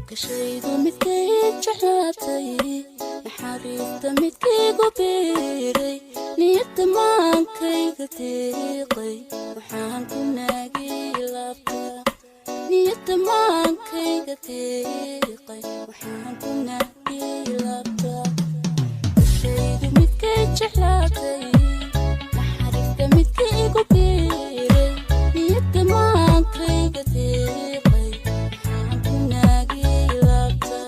Gashaydu midkay jeclaatay, naxariista midkaygu biiray, niyadda maankayga deeqay, waxaan ku naagay laabta. Niyadda maankayga deeqay, waxaan ku naagay laabta. Gashaydu midkay jeclaatay, naxariista midkaygu biiray, niyadda maankayga deeqay, waxaan ku naagay laabta.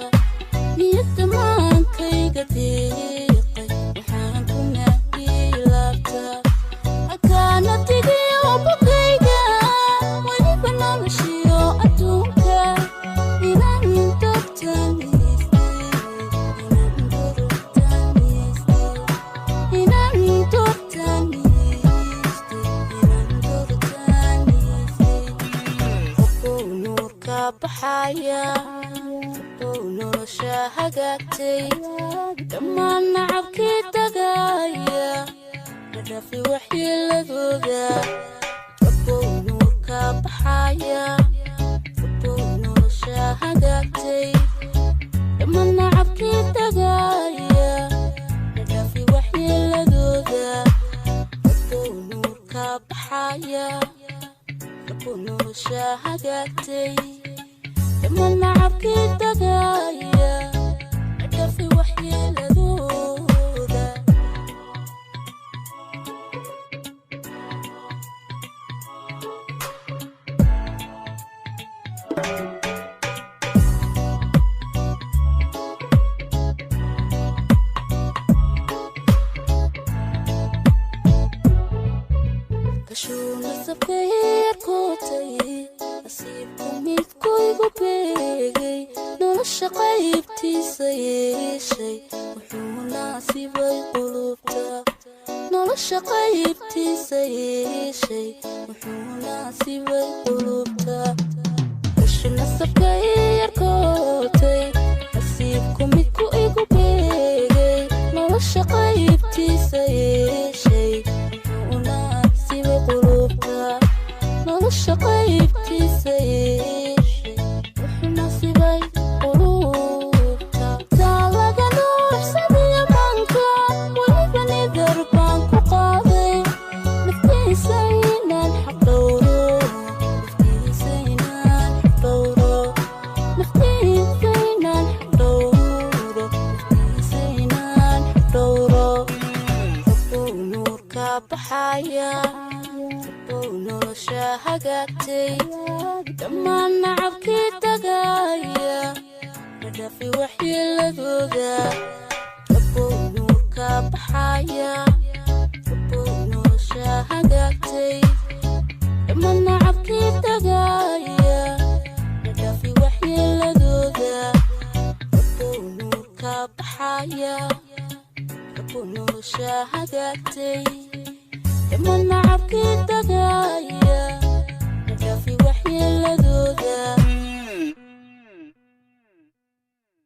Niyadda maankayga deeqay, waxaan ku naagay laabta. Halkaana tigiyo bogayga, weliba noloshiyo adduunka, inaan doortaan haystay, inaan doortaan haystay, inaan doortaan haystay, inaan doortaan haystay. Qofkuu nuurka baxaya, qofkuu nolosha hagaagtay, dhammaan nacabkii tagaya, madhafi waxyeeladooda. Rabbow nuurka baxaya, rabbow nolosha hagaagtay, dhammaan nacabkii tagaya, madhafi waxyeeladooda. Rabbow nuurka baxaya, rabbow nolosha hagaagtay, dhammaan nacabkii tagaya, madhafi waxyeeladooda. Kashuu nasabka yarkootay, nasiibku midku igu beegay, nolosha qaybtiisa yeeshay, wuxuu naasibay qulubta. Nolosha qaybtiisa yeeshay, wuxuu naasibay qulubta. Kashu nasabka yarkootay, nasiibku midku igu beegay, nolosha qaybtiisa yeeshay, wuxuu naasibay qulubta. Nolosha qaybtiisa yeeshay, wuxuu naasibay qulubta. Taa laga nuuxsadiyo manka, weliba nidar baan ku qaaday, naftiisa inaan xaq dhowro, naftiisa inaan xaq dhowro, naftiisa inaan xaq dhowro, naftiisa inaan xaq dhowro. Rabbow nuurka baxaya, rabbow nolosha hagaagtay, dhammaan nacabkii tagaya, madhafi waxyeeladooda. Rabbow nuurka baxaya, rabbow nolosha hagaagtay, dhammaan nacabkii tagaya, madhafi waxyeeladooda. Rabbow nuurka baxaya, rabbow nolosha hagaagtay, dhammaan nacabkii tagaya, madhafi waxyeeladooda.